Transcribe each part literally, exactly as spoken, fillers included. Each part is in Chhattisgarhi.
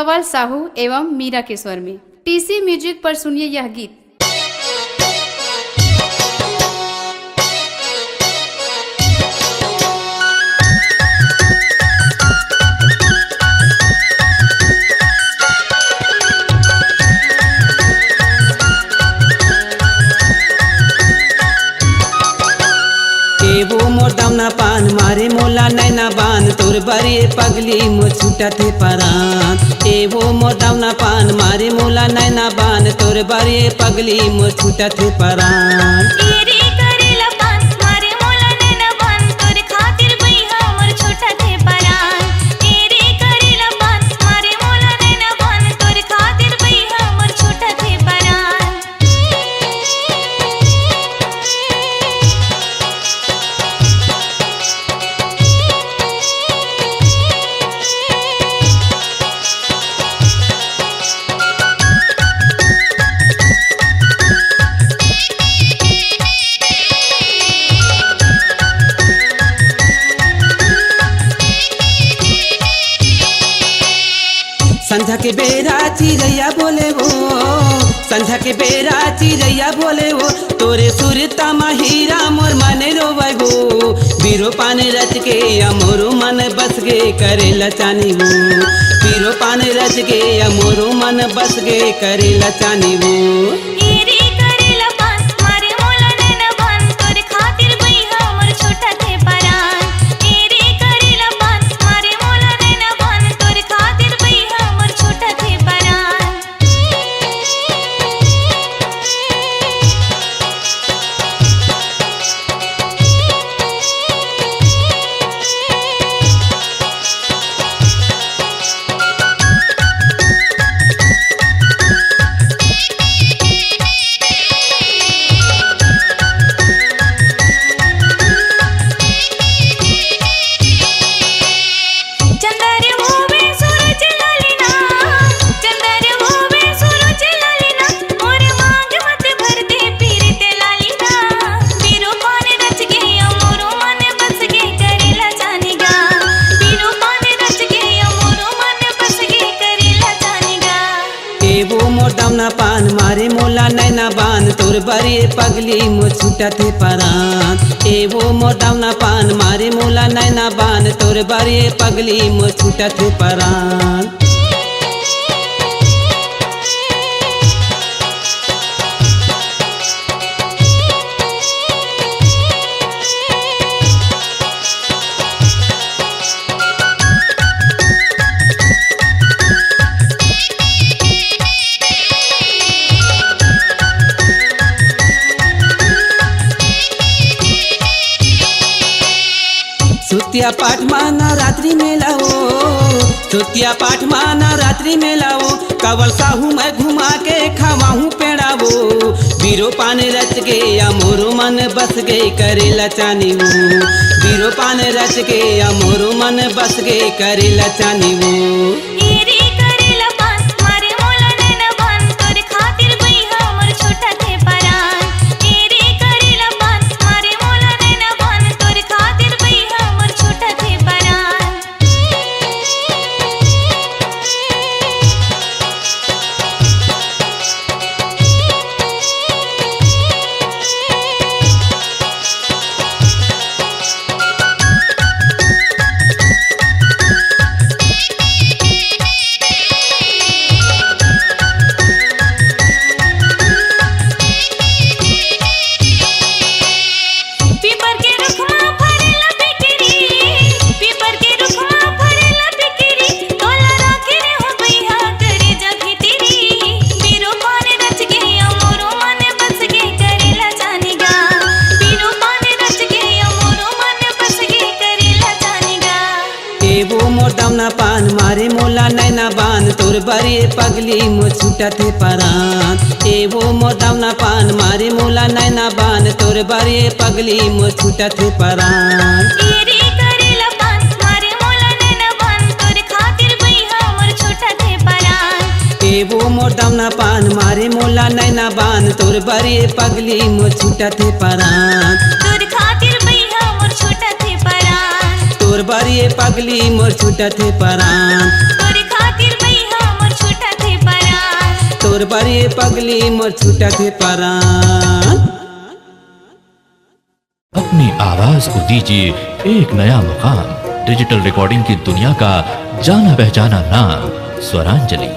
पल साहू एवं मीरा के स्वर में। टीसी म्यूजिक पर सुनिए यह गीत। ए वो मोर दावना पान, मारे मोला नैना बान, तोर बर ए पगली मोर छूटत हे परान। ए वो मोर दावना पान, मारे मोला नैना बान, तोर बर ए पगली मोर छूटत हे परान। ए रे करेला पान, मारे मोला नैना बान, तोर खातिर बइहा मोर छूटत हे परान। ए रे करेला पान, मारे मोला नैना बान, तोर खातिर बइहा मोर छूटत हे परान। संझा के बेरा चिरैया बोले वो, संझा के बेरा चिरैया बोले वो, तोरे सुरता मा हीरा मोर मन रोवै वो। बीरो पान रच के अमोरो मन बस गे करेला चानी वो, बीरो पान रच के अमोरो मन बस गे करेला चानी वो। ए रे करेला पान, मारे मोला नैना बान, तोर खातिर बइहा मोर छूटत हे परान। ए रे करेला पान, मारे मोला नैना बान, तोर खातिर बइहा मोर छूटत हे परान। चंदर होवे सूरज लालिना, चंदर होवे सूरज लालिना, मोर मांग मत भर दे पीरत लालिना। बीरो पान रच गे अमोरो मन बस गे करेला चानी गा, बीरो पान रच गे अमोरो मन बस गे करेला चानी गा। ए वो मोर दावना पान, मारे मोला नैना बान, तोर बर ए पगली मोर छूटत हे परान। ए वो मोर दावना पान, मारे मोला नैना बान, तोर बर ए पगली मोर छूटत हे परान। सुतिया पाठ मा नवरात्रि मेला वो, सुतिया पाठ मा नवरात्रि मेला वो, कवल साहू मैं घुमा के खवाहूँ पेड़ा वो। बीरो पान रच गे अमोरो मन बस गे करेला चानी वो, बीरो पान रच गे अमोरो मन बस गे करेला चानी वो। ए रे करेला पान, मारे मोला नैना बान, तोर खातिर बइहा मोर छूटत हे परान। ए रे करेला पान, मारे मोला नैना बान, तोर खातिर बइहा मोर छूटत हे परान। पीपर के रुख मा फरेला बिकरी, पीपर के रुख मा फरेला बिकरी, तोला राखे रे हो बइहा करे जा भीतरी। बीरो पान रच गे अमोरो मन बस गे करेला चानी गा, बीरो पान रच गे अमोरो मन बस गे करेला चानी गा। ए वो मोर दावना पान, मारे मोला नैना बान, तोर बर ए पगली मोर छूटत हे परान। ए वो मोर दावना पान, मारे मोला नैना बान, तोर बर ए पगली मोर छूटत हे परान। ए रे करेला पान, मारे मोला नैना बान, तोर खातिर बइहा मोर छूटत हे परान। ए वो मोर दावना पान, मारे मोला नैना बान, तोर बर ए पगली मोर छूटत हे परान। तोर खातिर बइहा मोर छूटत हे परान। तोर बर ए पगली मोर छूटत हे परान। तोर खातिर बइहा मोर पर ये पगली मोर छूटत हे परान। अपनी आवाज को दीजिए एक नया मुकाम। डिजिटल रिकॉर्डिंग की दुनिया का जाना पहचाना नाम स्वरांजलि,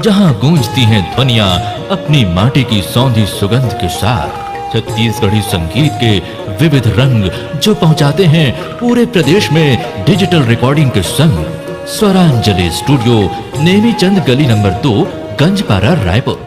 जहां गूंजती हैं ध्वनियां अपनी माटी की सौंधी सुगंध के साथ। छत्तीसगढ़ी संगीत के विविध रंग जो पहुंचाते हैं पूरे प्रदेश में डिजिटल रिकॉर्डिंग के संग। स्वरांजलि स्टूडियो, नेमीचंद गली नंबर दो, गंजपारा, रायपुर।